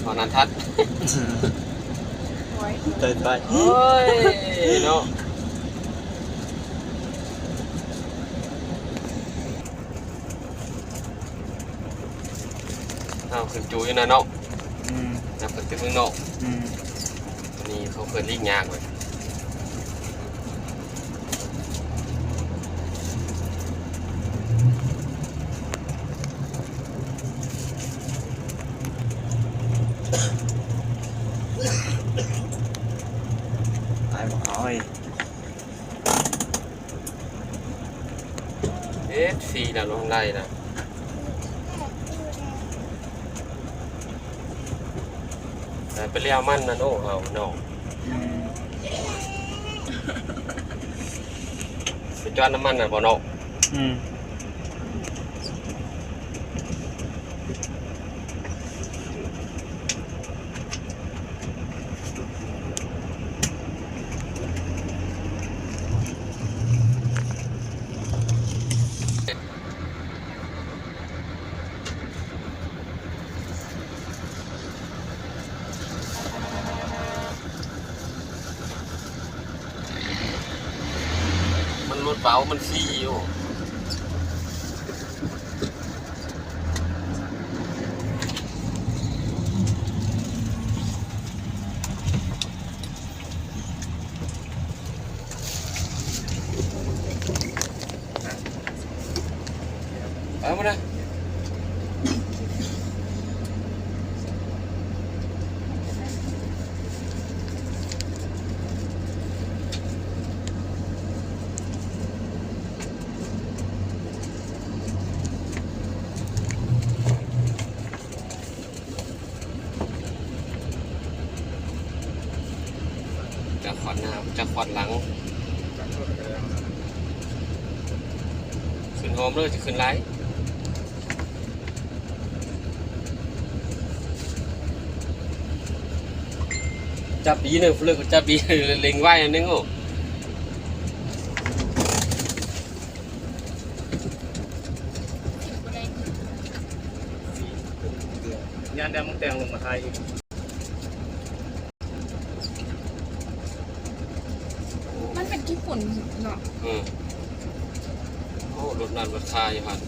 ຕອນນັ້ນທັດ ໄດ້ໄປ ໂອ້ຍເນາະ ເຮົາຂຶ້ນຈູຢູ່ນະເນາະ ອືມ ນຳເພິ່ນຕື່ມເມືອງນອກ ອືມ ອັນນີ້ເຂົາເອີ້ນລີກຍາກເວີຍ. ຕາຍບໍ່ເອົາເອີຍ ເຮັດຟຣີແລ້ວລົງໄລ່ນະ ແຕ່ໄປແລ້ວມັນນັ້ນ ໂອ້ ເອົານ້ອງ ອືມ ໄປຈອດນ້ຳມັນນັ້ນບໍ່ນ້ອງ ອືມ. ມັນລົດເບົາ ມັນຟຣີຢູ່. ເອົາມານະ ຈັກຂວັນໜ້າ ຈັກຂວັນຫຼັງ ຂຶ້ນຫອມເລີຍ ຈະຂຶ້ນຫຼາຍ ຈັບດີເດີ ເລີກຈັບດີ ເລັງໄວ້ໜຶ່ງ ໂອ້ ຢ້ານແຕ່ມຶງແຕ່ງລົງມາຂາຍອີກ. ມັນເປັນຂີ້ຝຸ່ນເນາະ. ເອີ ໂອ້ ລົດນັ້ນລົດຄາຢູ່ຫັ້ນ.